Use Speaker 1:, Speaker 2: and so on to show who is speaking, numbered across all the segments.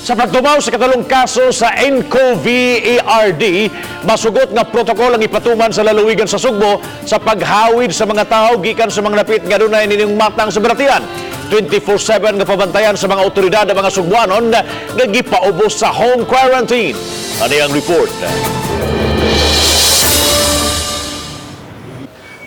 Speaker 1: Sa pagtumaw sa katulong kaso sa nCoV-ARD, masugot nga protokol ang ipatuman sa lalawigan sa Sugbo sa paghawid sa mga tao gikan sa mga napit nga dunay nining matang sa balatian. 24/7 nga pabantayan sa mga otoridad ang mga Sugbuanon nga gipaubos sa home quarantine. Ano ang report?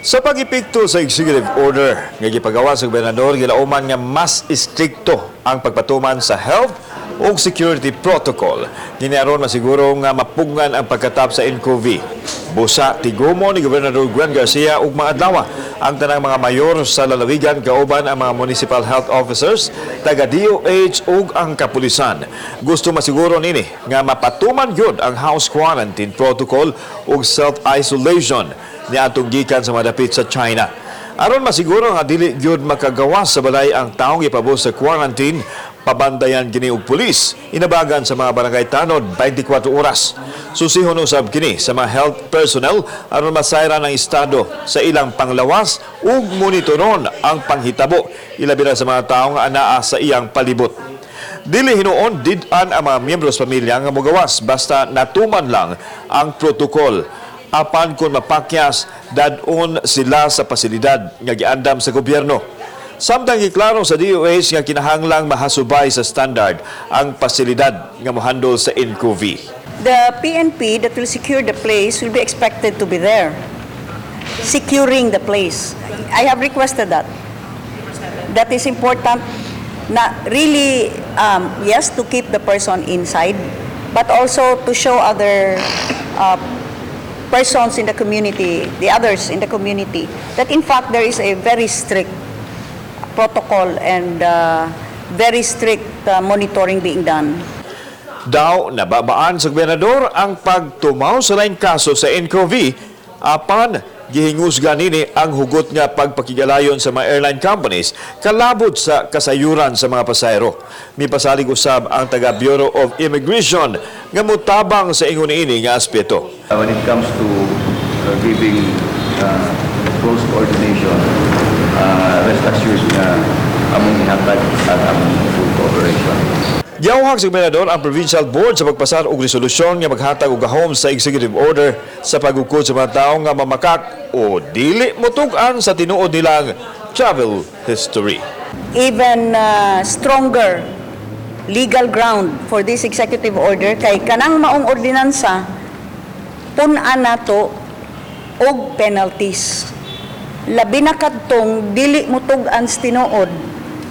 Speaker 2: Sa pag-epekto sa executive order nga gipagawa sa gobernador, gilauman nga mas istrikto ang pagpatuman sa health ug security protocol. Niini aron masiguro nga mapugngan ang pagkatap sa nCoV. Busa tigumo ni Gobernador Gwen Garcia ug mga adlaw ang tanang mga mayor sa lalawigan kauban ang mga municipal health officers, taga DOH ug ang kapulisan. Gusto masiguro nini nga mapatuman gyud ang house quarantine protocol ug self-isolation niadtong gikan sa mga dapit sa China. Aron masiguro nga dili gyud makagawas sa balay ang taong gipabos sa quarantine, pabantayan kini og pulis, inabagan sa mga barangay tanod 24 oras. Susihon usab kini sa mga health personnel aron masayran ang estado sa ilang panglawas ug monitoron ang panghitabo, ilabi na sa mga taong anaa sa iyang palibot. Dili hinuon did-an ang mga miyembro sa pamilya nga mogawas basta natuman lang ang protokol. Apan kung mapakyas, dad-on sila sa pasilidad nga giandam sa gobyerno. Samtang giklaro sa DOH nga kinahanglang mahasubay sa standard ang pasilidad nga mohandle sa nCoV.
Speaker 3: The PNP that will secure the place will be expected to be there, securing the place. I have requested that. That is important na really, yes, to keep the person inside, but also to show other persons in the community, the others in the community, that in fact there is a very strict protocol and very strict monitoring being done.
Speaker 2: Daw nababaan sa gobernador ang pagtumaw sa laing kaso sa nCoV, apan gihingusgan nini ang hugot nga pagpakigalayon sa mga airline companies kalabot sa kasayuran sa mga pasahero. Mipasalig usab ang taga Bureau of Immigration nga mutabang sa ingon niini nga aspeto.
Speaker 4: When it comes to giving close coordination, rest assured nga among ihatag at among full cooperation.
Speaker 2: Giauhag sa gobernador ang provincial board sa pagpasar og resolusyon nga maghatag og gahom sa executive order sa pagukod sa mga tawo nga mamakak o dili motug-an sa tinuod nilang travel history.
Speaker 3: Even stronger legal ground for this executive order kay kanang maong ordinansa pun-an nato og penalties. Labi na kadtong dili motug-an sa tinuod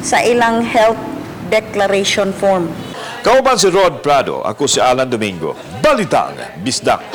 Speaker 3: sa ilang health declaration form.
Speaker 2: Kauban si Rod Prado, ako si Alan Domingo. Balitang Bisdak.